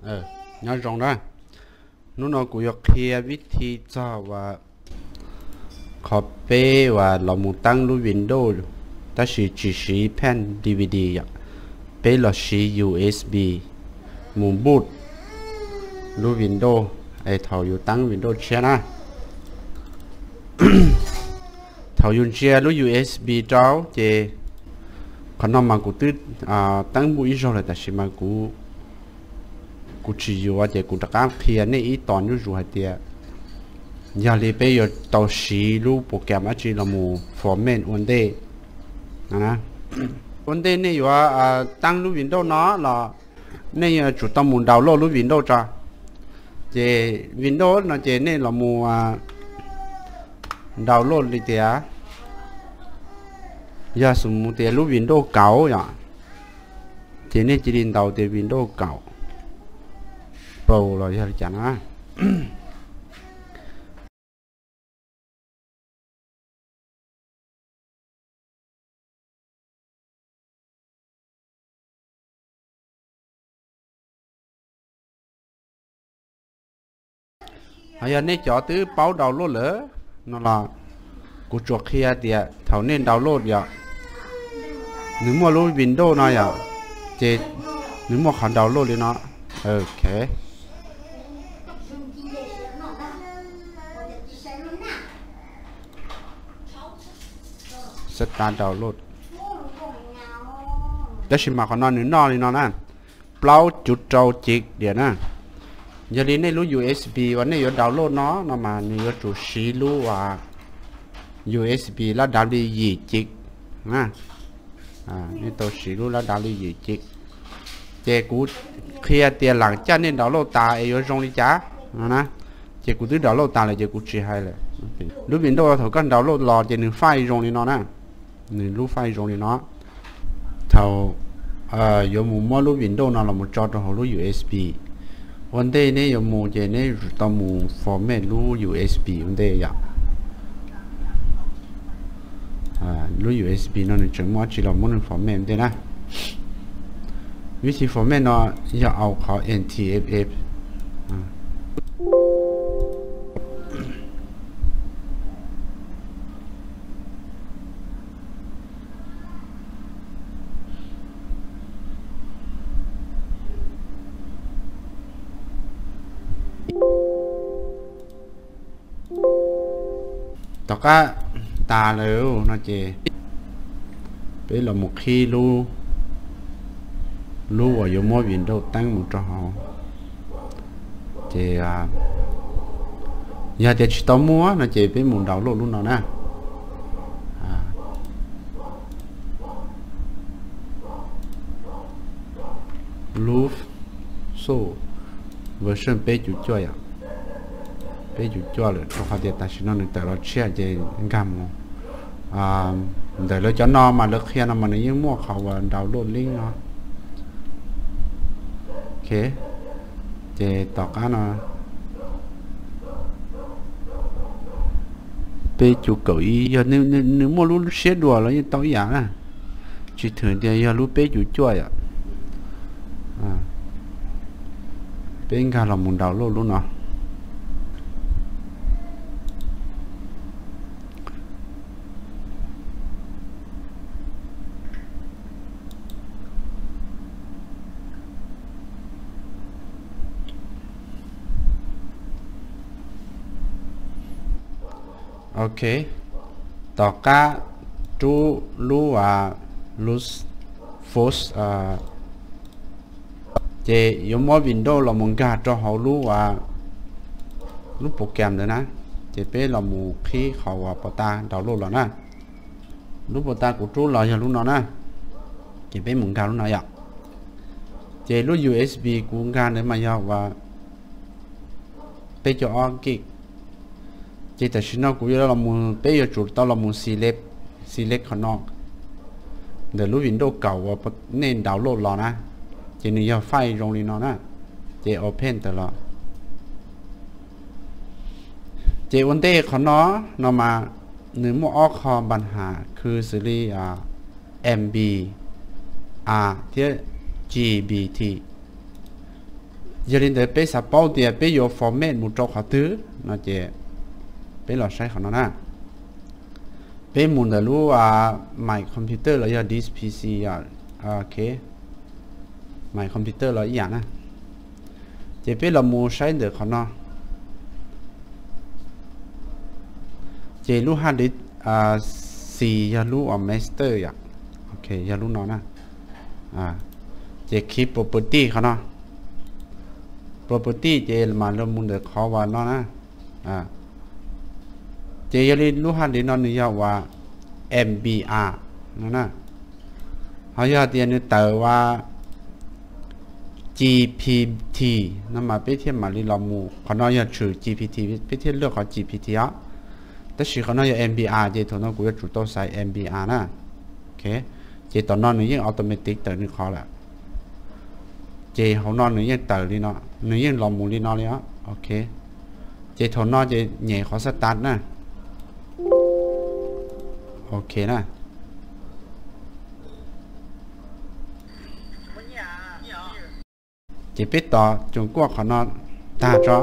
Nyob zoo na, hnub no kuv yuav qhia vib thi txog uas qhov peb uas los mus teeb lub Windows, tab sis tsis siv pheej D V D yom, peb los siv U S B mus boot lub Windows es thaum yus teeb Windows tshiab na. Thaum yus ntsia lub U S B rau ces qhov no mas kuv twb teeb npuj ib zaug lawm tab sis mas kuv kuv tsis yuav ces kuv rov qab qhia nej ib tos nyob zus hais tias yog li peb yuav tau siv lub program dab tsi los mus format ua ntej. Ua ntej nej yuav teeb lub Windows no los nej yuav tsum tau mus download lub Windows tso. Ces Windows no ces nej los mus download li tias, yog xum mus tias lub Windows kaum yom, ces nej cia li ntaus tias Windows kaum Pro los yog li cas na. Ho yog nej cov twb paub download lawm no los kuv tsuas qhia tias thaum nej download yom, nws muaj lub Windows no yom, ces nws muaj qhov download li no. Ok, start download. Tab sis mas qhov no nws noj li no na, plaub cuv rau gig diam na. Yog li nej lub U S B uas nej yuav download no no mas nws yuav tsum siv lub U S B lab dav li yim gig na. Nej tau siv lub lab dav li yim gig. Ces kuv qhia tias lam caj nej download tas es yuav zoo li cas no na. Ces kuv twb download tas lawm ces kuv tsis hais lawm. Lub Windows thaum koj download los ces nws file zoo li no na. Nws lub file zoo li no. Thaum yuav mus muab lub Windows no los mus tso rau hauv lub U S B, ua ntej neb yuav mus ces neb yuav tsum tau mus format lub U S B ua ntej yom. Lub U S B no nws tseem muaj dab tsi los muab nws format ua ntej na. Vib thi format no yog au qhov N T F F. Tom qab tas lawm no ces peb los mus qhib lub, lub uas yuav muab Windows teeb mus rau hauv. Ces yog tias tsis tau muaj no ces peb mus download lub no na. Lub xu version peb cuv cuaj yom, peb cuv cuaj lawm rau qhov tias tam sim no nws tawm los tshiab ces nkag mus. Ntawm lawv cov no mas lawv qhia no mas nws yeej muaj qhov uas download link no. Ok, ces tom qab no peb cuv kaum ib yog nws muaj lub siab dua los yeej tau ib yam na. Tsis thwm tias yog lub peb cuv cuaj yom. Peb nkag los mus download lub no. Ok, tom qab rub lub, lub force, ces yuav muab Windows los mus nkag rau hauv lub, lub program ntawd na. Ces peb los mus qhib qhov uas pos tas download los na. Lub pos tas kuv rub los yog lub no na. Ces peb mus nkag lub no yom. Ces lub U S B kuv nkag ntawd mas yog uas peb caug ob gig. Ces tam sim no kuv yuav los, peb yuav tsum tau los mus select, select qhov no ntawm lub Windows kaum uas nej download los na. Ces nws yog file zoo li no na. Ces open tawm los. Ces ua ntej qhov no, no mas nws muaj ob qho npa has khw xws li M B A thiab G B T. Yog li ntawd peb xav paub tias peb yuav format mus rau qhov twg no ces peb los saib qhov no na. Peb mus ntawm lub My Computer los yog This P C, ok, My Computer los ib yam na. Ces peb los mus saib ntawm qhov no. Ces lub hard disk C yog lub uas master yom. Ok, yog lub no na. Ces khi property qhov no. Property ces mam los mus ntawm qhov uas no na. Ces yog li lub hard disk no nws yog uas M B R no na. Ho yog tias nws tawm uas G P T no mas peb thiaj mam li los mus, qhov no yog tshwm G P T, peb thiaj luaj qhov G P T os. Tab sis qhov no yog M B R ces thaum no kuv yuav tsum tau xaiv M B R na. Ces tom no nws yeej automatic tawm nws qhov lawm. Ces hauv no nws yeej tawm li no, nws yeej los mus li no li os. Ok, ces thaum no ces nyem qhov start na. Ok na. Ces peb tos Trung Quốc qhov no tag tso.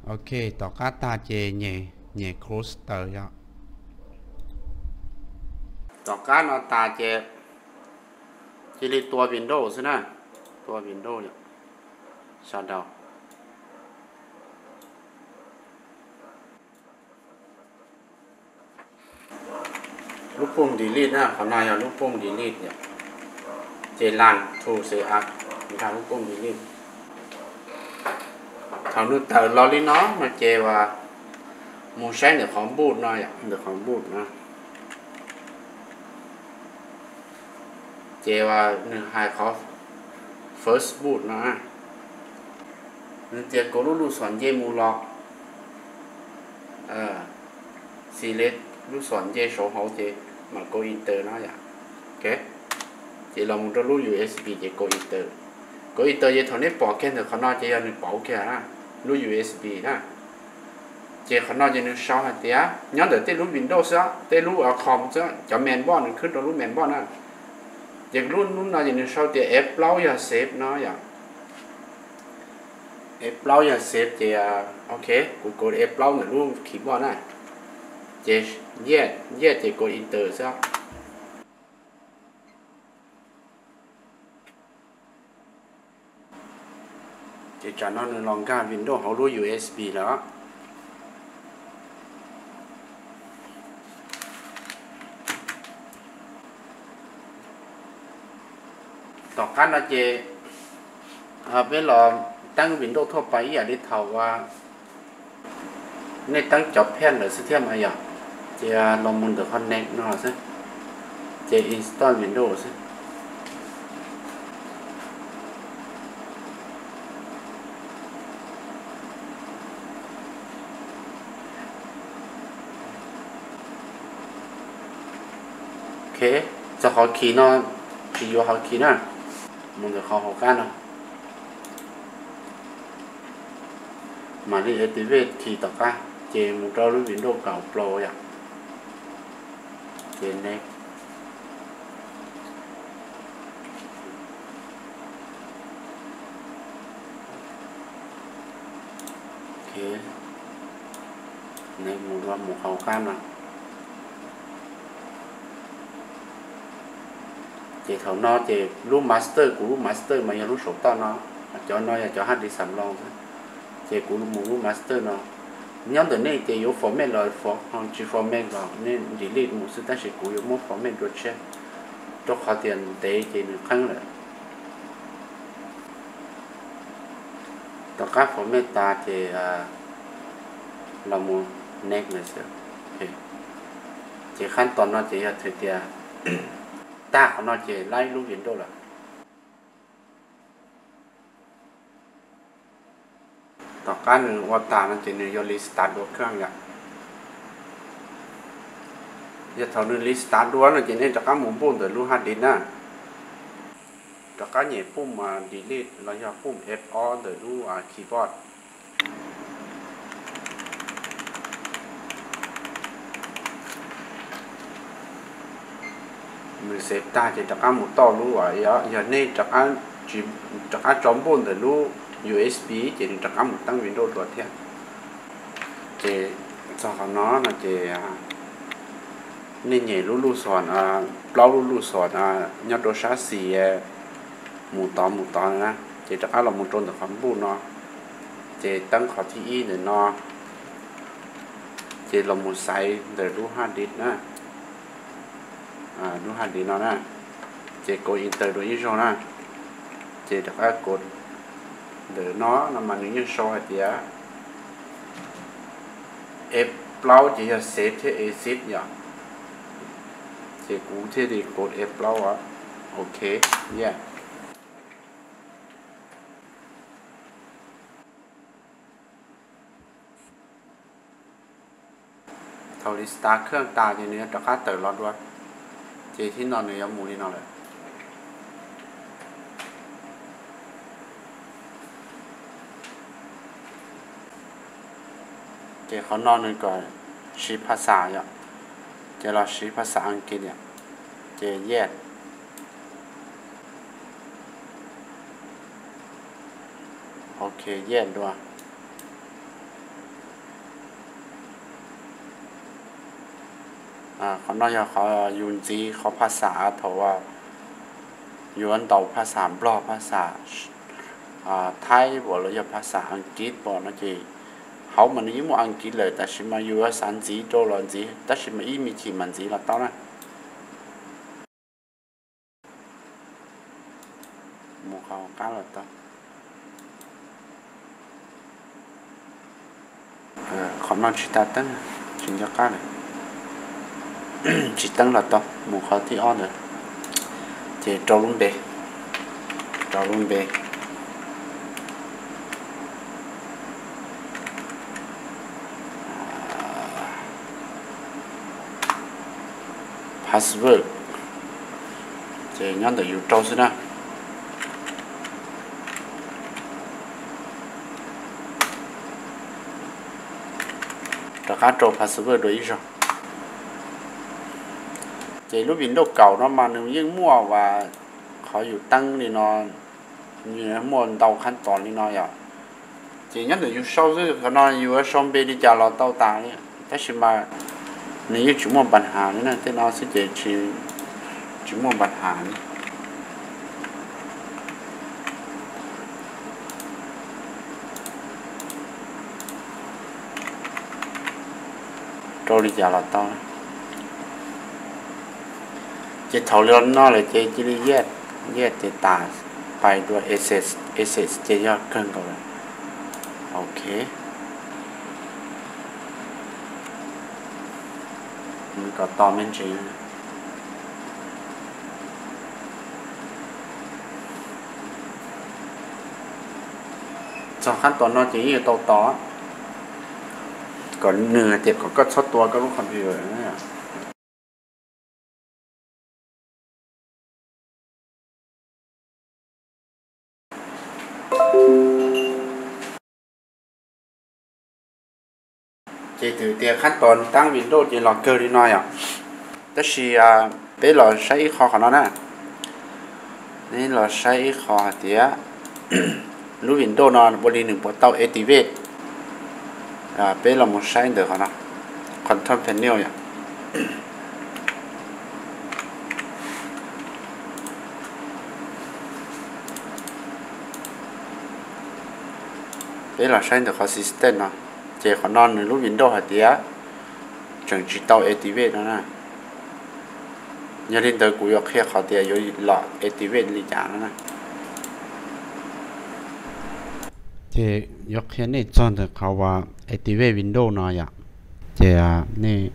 Ok, tom qab tag ces nyem close tawm yom. Tom qab no tas ces cia li tua Windows xwb na. Tua Windows yom. Sau daus. Lub pooj delete na, qhov no yog lub pooj delete yom. Ces lan thu se a, nkag lub pooj delete. Thaum nws tawm los li no no ces uas mus saib ntawm qhov boot no yom, ntawm qhov boot no. Ces uas nws hais qhov first boot no, nws tias kov lub lub xom nce mus los, xis le lub xom nce saum hauv ces mam kov enter no yom. Ces los mus rau lub U S B ces kov enter. Kov enter ces thaum neb pom kiag ntawm qhov no ces yog nws pauv kiag na, lub U S B na. Ces qhov no ces nws sau hais tias nyob ntawm tej lub Windows xwb, tej lub com xwb, cov mainboard nws khwb rau lub mainboard na. Ces lub lub no ces nws sau tias F plaub yog save no yom. F plaub yog save ces ok, kuv kov F plaub ntawm lub keyboard na. Ces yes, yes ces kov enter xwb. Ces tsam no nws los nkag Windows hauv lub U S B lawm. Tom qab no ces peb los teeb Windows thuaj pais ib yam li thaum uas nej teeb cov pheej lawm xwb thiab mas yom. Ces los mus ntawm qhov next no xwb, ces install Windows xwb. Ok, txog qhov key no, tsis yuav qhov key na, mus ntawm qhov hauv qab no. Mam li activate key tom qab, ces mus rau lub Windows kaum plaub yom. Ces next. Ok, next mus rau mus hauv qab no. Ces thaum no ces lub master, kuv lub master mas yog lub saum toj no, cov no yog cov hard disk xam loo xwb. Ces kuv mus lub master no, Nyob ntawm nej ces yuav format los tsis format los nej delete mus xwb, tab sis kuv yuav muab format dua tshiab, rau qhov tias ntev ces nws qheeb lawm. Tom qab format tas ces los mus next lawm xwb. Ces qhab tos no ces yog tias tag qhov no ces laib lub Windows lawm. Tom qab nws ua tas no ces nws yuav restart dua kheej yom. Yog thaum nws restart dua no ces nej rov qab mus npuj ntawm lub hard disk na. Rov qab nyem pum delete los yog pum F two ntawm lub keyboard. Nws xev tag ces rov qab mus toj lub, yog nej rov qab tso npuj ntawm lub U S B ces nws rov qab mus teeb Windows dua thiab. Ces txog qhov no no ces nej nyem lub lub xos, plaub lub lub xos nyob rau sab xis mus tod mus tod na, ces rov qab los mus rau ntawm qhov npuj no, ces teeb qhov thib ib ntawm no, ces los mus xaiv ntawm lub hard disk na, lub hard disk no na, ces kov enter dua ib zaug na, ces rov qab kov ntawm no no mas nws yeej sau hais tias F plaub ces yog save thiab exit yom. Ces kuv thiaj li kov F plaub, ok, yeah. Thaum restart kheej tas ces nws yuav rov qab tawm los dua, ces thib no nws yuav mus li no lawm. Ces qhov no nws kom siv phas xas yom, ces los siv phas xas Askiv yom, ces yes. Ok, yes dua. Qhov no yog qhov yus ntxiv qhov phas xas thaum yuav ntaus phas xas Nplog, phas xas Thaib pom los yog phas xas Askiv pom no ces hauv mas nws yeej muaj Askiv lawm, tab sis mas yus yuav xav ntxiv rau los ntxiv, tab sis mas ib me chim mas ntxiv los tau na. Mus qhov qab los tau. Qhov no tsis tas teeb, tsis nco qab lawm. Tsis teeb los tau, mus qhov thib ob ntawd, ces rau lub npe, rau lub npe password, ces nyob ntawm yus rau xwb na. Rov qab rau password dua ib zaug. Ces lub Windows kaum no mas nws yeej muaj uas qhov yus teeb li no, muaj ntau qhab tos li no yom. Ces nyob ntawm yus sau xwb, qhov no yus yuav sau npe li cas los tau tas li, tab sis mas nws yeej tsis muaj npa has li na, tej no xwb ces tsis muaj npa has li. Rau li cas los tau. Ces thaum li no lawm ces cia li yes, yes ces tas, pais dua exit, exit ces yog kawg nkaus lawm. Ok, kom tos me ntsis. Txog qab tos no ces yeej yuav tau tos, kom nws hais tias kom koj txhob tua koj lub computer. Ces twb tias qab tos teeb Windows ces los kawg li no yom. Tab sis peb los saib ib qho qhov no na. Peb los saib ib qho hais tias lub Windows no ua li nws puas tau activate. Peb los mus saib ntawm qhov no, control panel yom. Peb los saib ntawm qhov system no. Ces qhov no nws lub Windows hais tias tseem tsis tau activate no na. Yog li ntawd kuv yuav qhia qhov tias yuav los activate li cas no na. Ces yuav qhia nej txog ntawm qhov uas activate Windows no yom. Ces nej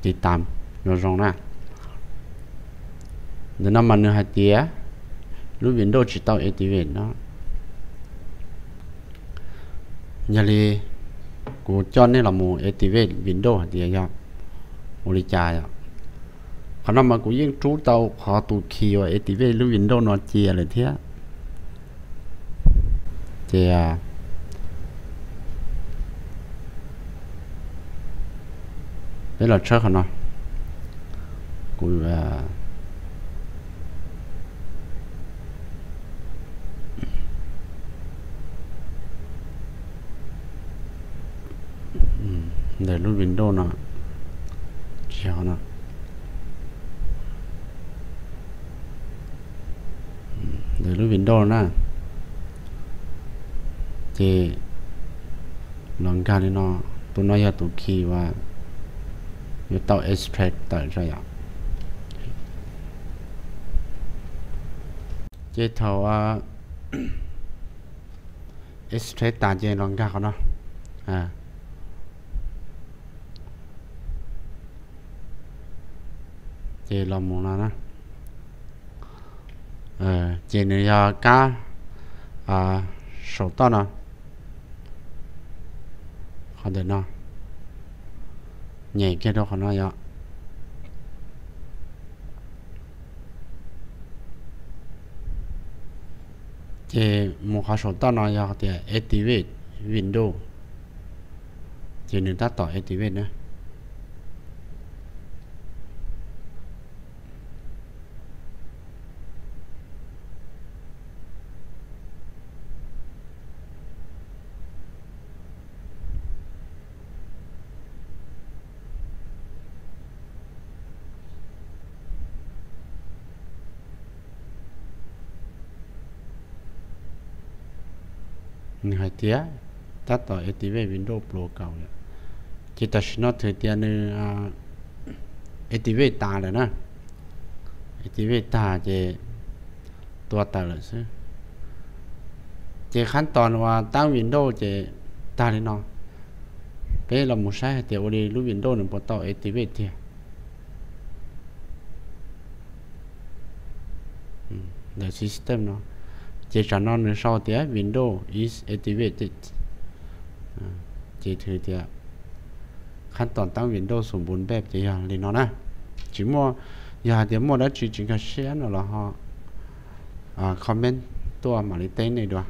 tiv tam zoo zoo na. Ntawm no mas nws hais tias lub Windows tsis tau activate no. Yog li kuv coj nej los mus activate Windows hais tias yog ua li cas yom. Qhov no mas kuv yeej rub tau qhov tus key uas activate lub Windows no cia lawm thiab. Ces peb los tshawb qhov no. Kuv ntawm lub Windows no, tsis yog no, ntawm lub Windows na. Ces los nkag li no, tus no yog tus key uas yuav tau extract tawm tso yom. Ces thaum extract tas ces los nkag qhov no. Ces los mus no na. Ces nws yog kab saum toj no, qhov ntawm no, nyem kiag rau qhov no yom. Ces mus qhov saum toj no yog tias activate Windows, ces nws tab tom activate na. Nws hais tias tab tom activate Windows pluas kaum lawm. Ces tam sim no thwm tias nws activate tas lawm na. Activate tag ces tua tawm lawm xwb. Ces khab tos uas tab Windows ces tag li no. Peb los mus saib hais tias ua li lub Windows nws puas tau activate tiag. Ntawm system no, ces tsam no nws sau tias Windows is activated. Ces thwm tias khab tos tab Windows xum npun npej ces yog li no na. Tsis muaj, yog hais tias muaj dab tsi tsis nkag siab no los ho comment tuaj mam li teb nej dua.